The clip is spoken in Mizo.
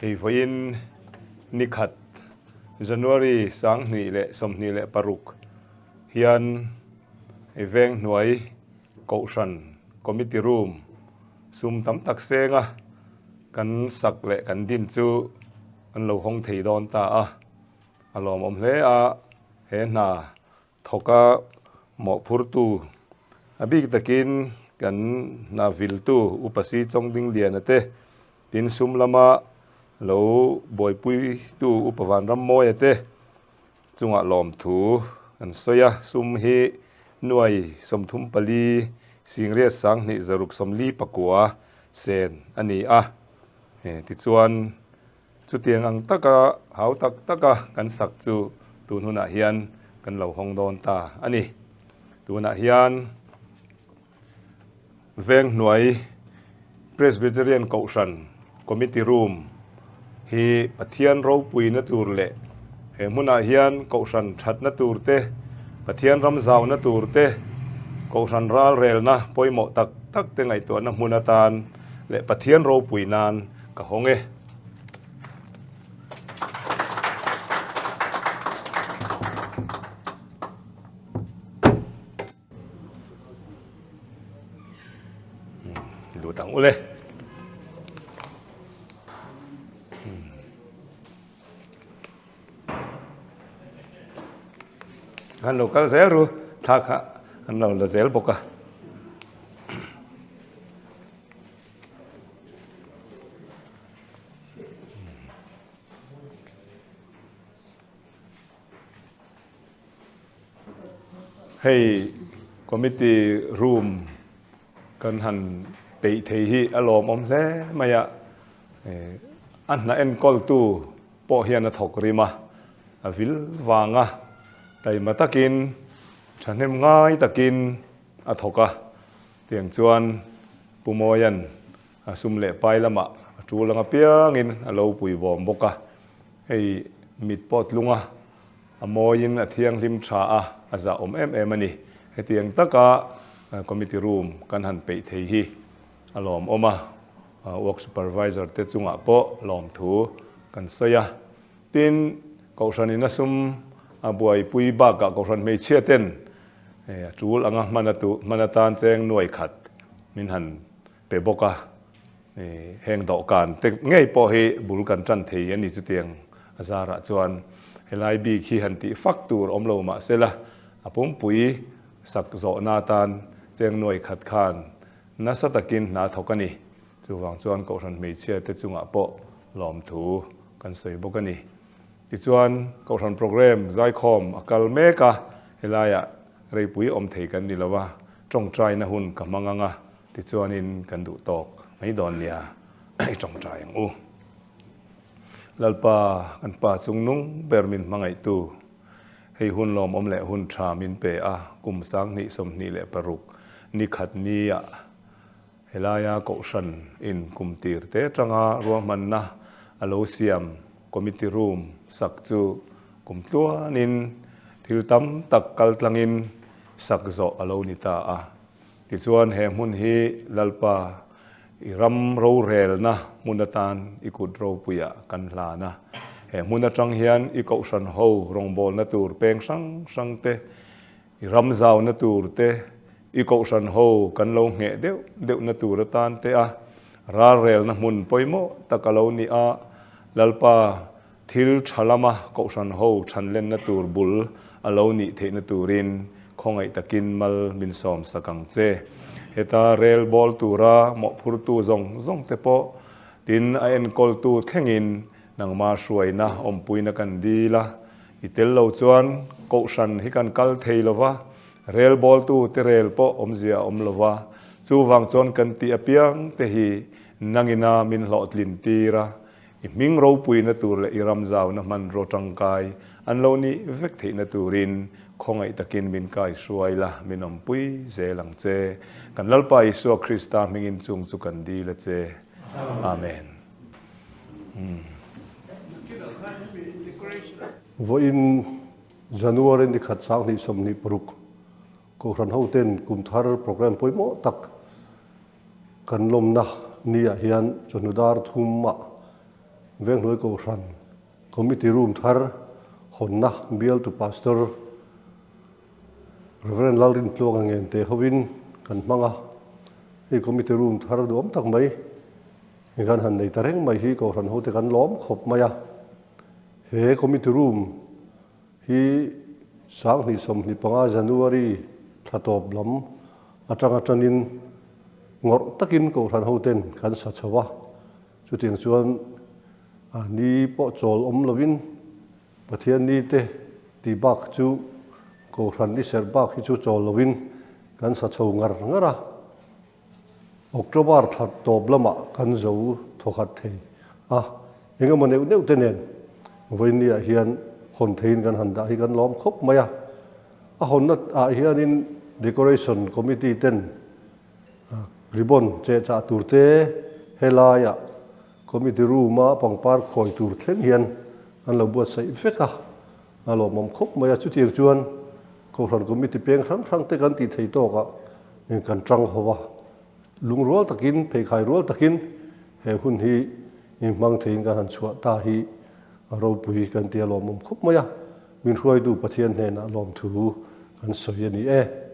Hei vawiin nikhat January 2026 hian hei veng hnuai Kohhran Committee Room sum tam tak senga kan sak leh kan din chu an lo hawng thei dawn ta a, a lawmawm hle a, he hna thawka mawhphurtu a bik takin kan hna viltu Upa Si Chawngdingliana te, tin sum lama lo buaipuitu Upa Vanrammawia te chungah lawmthu an sawi a, sum hi nuai 34 singriat 20 649 sen a ni a, tichuan Chutiang ang taka hau tak taka kan sak chu tun hunah hian kan lo hawng dawn ta a ni. Tunah hian veng hnuai Presbyterian Kohhran Committee Room hi Pathian ropuina tur leh he hmunah hian Kohhran thatna tur te, Pathian ram zauna tur te, Kohhran ralrelna pawimawh tak tak te ngaihtuahna hmun atan leh Pathian ropui nan Ka hawng e. Lut ang ule. An lo kal zel ru thla kha an lo la zel bawk a. Hei committee room kan han peih thei hi a lawmawm hle mai a, a hna enkawltu pawh hian a thawk rim a, a vil vang a, taima takin thahnem ngai takin a thawk a. Tiang chuan Pu Mawia'n a sum leh pai lamah a tul ang apiangin a lo pui vawm bawk a. Hei mit pawh tlung a, a mawiin a thianghlim tha a, a zahawm em em a ni. Hetiang taka committee room kan han peih thei hi a lawmawm a, work supervisor te chungah pawh lawmthu kan sawi a. Tin, Kohhranin a sum a buaipui bakah Kohhran hmeichhia ten a tul anga hman a tu hman atan cheng nuai khat min han pe bawk a. Heng dawhkan te ngei pawh hi bul kan tan thei a ni chutiang a zarah chuan helai bik hi han tih fak tur awm lo mah sela a pumpui sak zawhna atan cheng nuai khat khan nasa takin hna thawk a ni. Chuvang chuan Kohhran hmeichhia te chungah pawh lawmthu kan sawi bawk a ni. Tichuan, Kohhran programme zaikhawm a kal mek a, helaiah reipui awm thei kan ni lo a, tawngtaina hun ka hmang ang a, tichuanin kan duh tawk mai dawn nia, i tawngtai ang u. Lalpa, kan Pa chungnung ber min hmangaihtu, hei hun lawmawm leh hun tha min pe a, kum 2026 ni khat nia, Helaia Kohhran in kum tir te atanga ruahmanna a lo siam Committee Room sak chu kum tluanin thil tam tak kal tlangin sak zawh a lo ni ta a. Tichuan he hmun hi Lalpa i ram rorelna hmun atan i kut ropuiah kan hlan a. He hmun atang hian i Kohhran ho rawngbawlna tur peng hrang hrang te I ram zauna tur te, i kohhran ho kan lo ngheh deuh deuhna tur atan te a ralrelna hmun pawimawh tak a lo ni a, Lalpa thil tha lama kohhran ho thanlenna tur bul a lo nih theihna turin khawngaih takin mal min sawm sak ang che. Heta rel bawl tura mawhphurtu zawng zawng te pawh tin a enkawltu thlengin nangma hruaina awmpuina kan dil a, I tel lo chuan Kohhran hi kan kal thei lo va, rel bawltu te rel pawh awmzia a awm lo va, chuvang chuan kan tih apiang te hi nangina min hlawhtlin tir a, i hming ropuina tur leh i ram zauna hmanraw tangkai an lo nih vek theihna turin khawngaih takin min kai hruai la, min awmpui zel ang che. Kan Lalpa Isua Krista hmingin chung chu kan dil a che. Amen. Vawiin January ni khat 2026 Kohhran hoten kum thar programme pawimawh tak kan lawmna ni ah hian chawhnu dar thumah Venghnuai Kohhran Committee Room thar hawnna bialtu Pastor Rev. Lalrintluanga Ngente hovin kan hmang a. Hei Committee Room thar duam tak mai kan han nei ta reng mai hi Kohhran hote kan lawm khawp mai a. He Committee Room hi 2025 January thla tawp lam atanga tanin ngawrh takin Kohhran hoten kan sa chho a. Chutiang chuan ni pawh chawl awm lovin Pathian ni te tih bak chu Kohhran ni serh bak hi chu chawl lovin kan sa chho ngar ngar a. October thla tawp lamah kan zo thawkhat thei a, engemaw neuh neuh te nen vawinia hian hawn theiin kan han dah hi kan lawm khawp mai a. A hawnna ah hianin Decoration Committee ten Ribbon chehchah tur te helaiah committee room-a pangpar khawi tur thleng hian an lo buatsaih vek a, a lawmawm khawp mai a. Chutiang chuan Kohhran committee peng hrang hrang te kan tih thei tawkah kan tang ho a, lungrual takin, pheikhai rual takin he hun hi inhmang theiin kan han chhuah ta hi a ropui kan ti a lawmawm khawp mai a, min hruaitu Pathian hnenah lawmthu kan sawi a ni e.